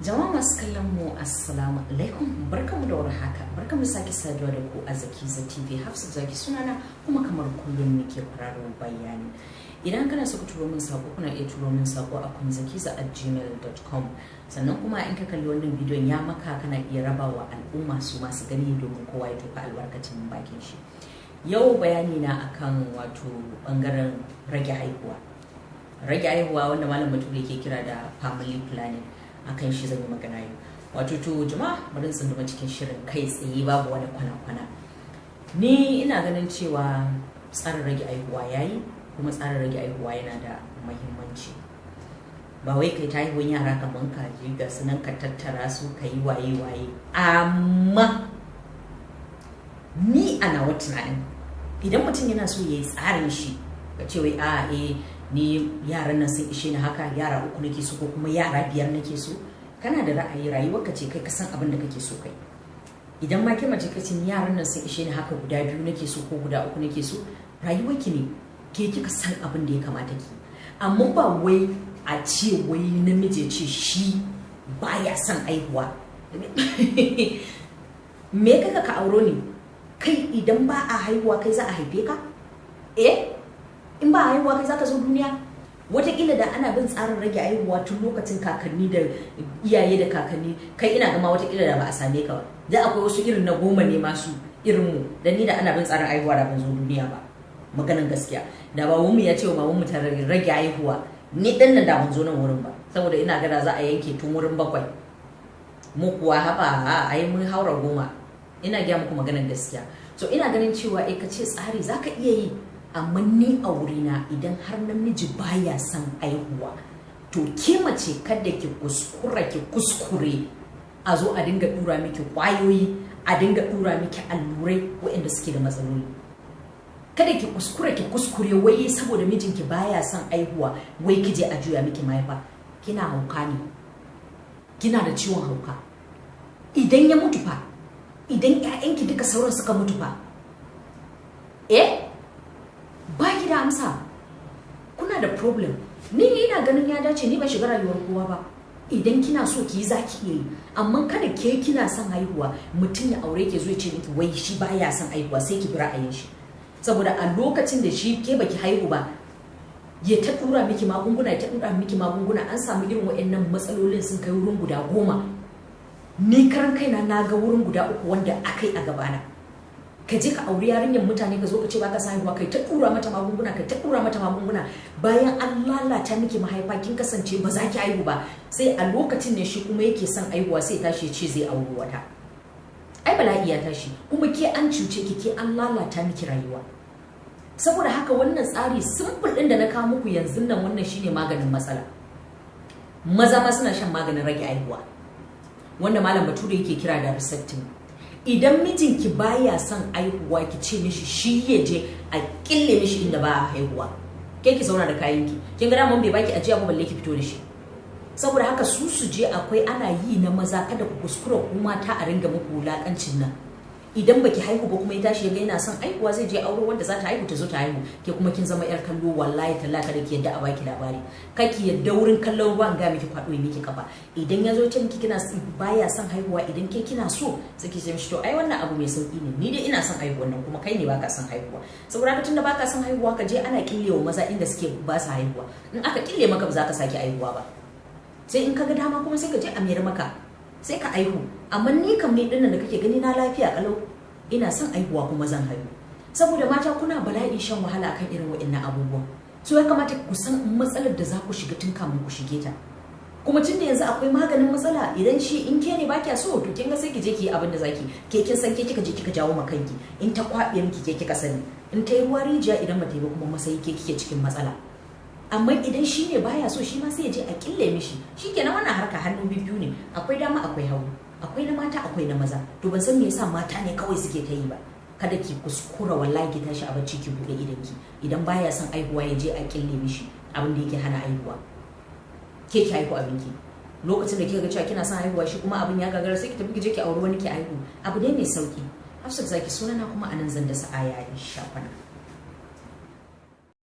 Jama'a masu kallon mu, assalamu alaikum, barkamu da warhaka, barkamu sake saduwa da ku a Zakiza TV. Hafsat Zaki sunana, kuma kamar kullum nake kwararo bayani. Idan kana so ka turo min sako, kuna iya turo min sako a kunzakiza@gmail.com. Sannan kuma in ka kalli wannan bidiyon ya maka, kana iya rabawa al'umma su masu gani domin kowa ya tofa albarkacin bakin shi. Yau bayani na akan wato bangaren rage haihuwa. Rage haihuwa wanda malam Bature yake kira da family planning, akan shi zan yi magana yau. Wato to jama'a, bari in tsunduma cikin shirin kai tsaye, babu wani kwana-kwana. Ni ina ganin cewa tsarin rage haihuwa yayi, kuma tsarin rage haihuwa yana da muhimmanci. Ba wai kai ta haihuwan yara kamar kaji ga su nan ka tattara su ka yi waye-waye, amma ni a nawa tunanin, idan mutum yana so ya yi tsarin shi, ka ce wai a eh, ni yaran nan sun ishe ni haka, yara uku nake so ko kuma yara biyar nake so, kana da ra'ayi, rayuwar ka ce, kai ka san abin da kake so kai. Idan ma ke mace ka ce yaran nan sun ishe ni haka, guda biyu nake so ko guda uku nake so, rayuwar ki ne, ke kika san abin da ya kamata ki. Amma ba wai a ce wai namiji ce shi baya son aihuwa. Me kaka ka auro ne kai? Idan ba a haihuwa, kai za a haife ka? Eh, in ba a haihuwa, kai za ka zo duniya? Wataƙila da ana bin tsarin rage haihuwa tun lokacin kakanni da iyaye da kakanni, kai ina gama wataƙila da ba a same ka ba. Da akwai wasu irin na goma ne masu irin mu da ni, da ana bin tsarin haihuwa, da ban zo duniya ba. Maganan gaskiya, da babanmu ya ce wa mamanmu ta rage haihuwa, ni ɗan nan da ban zo nan wurin ba, saboda ina gada za a yanke tun wurin bakwai. Mu kuwa haba, ai mun haura 10. Ina gaya muku maganan gaskiya. So ina ganin cewa eh, ka ce tsari zaka iya yi, amma ni a wurina, idan har namiji baya son aihuwa, to ke mace kada ki kuskura ki kuskure a zo a dinga dura miki kwayoyi, a dinga dura miki allurai waɗanda suke da matsaloli. Kada ki kuskure ki kuskure wai saboda mijinki baya son aihuwa, wai ki je a juya miki mahaifa. Kina hauka ne, kina da ciwon hauka. Idan ya mutu fa? Idan ƴaƴanki duka sauran suka mutu fa? Eh, ba ki da amsa, kuna da problem. Ni ina ganin ya dace, ni ban shiga rayuwar kowa ba. Idan kina so ki yi, za ki iya yi, amma kada ke kina son haihuwa, mutum ya aure ke zo ya ce miki wai shi baya son haihuwa, sai ki bi ra'ayin shi. Saboda a lokacin da shi ke baki haihu ba, ya ta dura miki magunguna, ya ta dura miki magunguna. An samu irin waɗannan matsalolin sun kai wurin guda 10. Ni karan kaina na ga wurin guda uku wanda akai a gabana. Ka je ka auri yarinyar mutane, ka zo ka ce baka son haihuwa, kai ta dura mata magunguna, kai ta dura mata magunguna. Bayan an lalata miki mahaifa, kin kasance ba za ki haihu ba, sai a lokacin ne shi kuma yake son haihuwa, sai tashi ya ce zai auri wata. Ai bala'i ya tashi, kuma ke an cuce ki, ke an lalata miki rayuwa. Saboda haka wannan tsari simple din da na kawo muku yanzu nan, wannan shine maganin matsala. Maza ma suna shan maganin rage haihuwa wanda malam Bature yake kira da vasectomy. Idan mijinki baya son aihuwa, ki ce mishi shi ya je a kille mishi inda ba a haihuwa, ke ki zauna da kayanki. Kin ga daman bai baki ajiya ba, balle ki fito da shi. Saboda haka su su je, akwai ana yi na maza. Kada ku kuskura ku mata a ringa muku wulakancin nan. Idan baki haihu ba, kuma ya tashi ya ga yana son haihuwa, zai je auro wanda za ta haihu, ta zo ta haihu, ke kuma kin zama yar kallo. Wallahi tallahi, kada ki yadda a baki labari, kaki yadda wurin kallon ruwa an ga miki kwado miki kafa. Idan ya zo ce miki kina baya son haihuwa, idan ke kina so, sai ki ce mishi, "To ai wannan abu mai sauki ne, ni dai ina son haihuwa nan, kuma kai ne baka son haihuwa. Saboda haka tunda baka son haihuwa, ka je ana killewa maza inda suke ba su haihuwa. In aka kille maka, ba za ka sake haihuwa ba, sai in ka ga dama kuma sai ka je a mayar maka, sai ka aihu. Amma ni kam, ni dinnan da kake gani na, lafiya kalau, ina son aihuwa kuma zan haihu." Saboda mata kuna bala'in shan wahala akan irin waɗannan abubuwan. So ya kamata ku san matsalar da za ku shiga tun kamun ku shige ta. Kuma tun da yanzu akwai maganin matsala, idan shi in ke ne ba kya so, to kin ga sai ki je ki yi abin da zaki. Ke kin san ke kika je kika jawo ma kanki. In ta kwaɓe miki, ke kika sani. In ta yi ruwa rijiya, idan ba ta yi ba kuma masai, ke kike cikin matsala. Amma idan shi ne baya so, shi ma sai ya je a kille mishi, shikenan. Wannan harka hannu biyu ne, akwai dama akwai hagu, akwai na mata akwai na maza. To ban san me yasa mata ne kawai suke ta yi ba. Kada ki kuskura wallahi ki tashi a bacci ki bude idanki. Idan baya son aihuwa, ya je a kille mishi abin da yake hana aihuwa, ke ki haihu abinki. Lokacin da kika ga cewa kina son haihuwa, shi kuma abin ya gagara, sai ki tafi ki je ki auri wani ki haihu. Abu ne mai sauki. Hafsat Zaki sunana, kuma anan zan dasa aya insha Allah.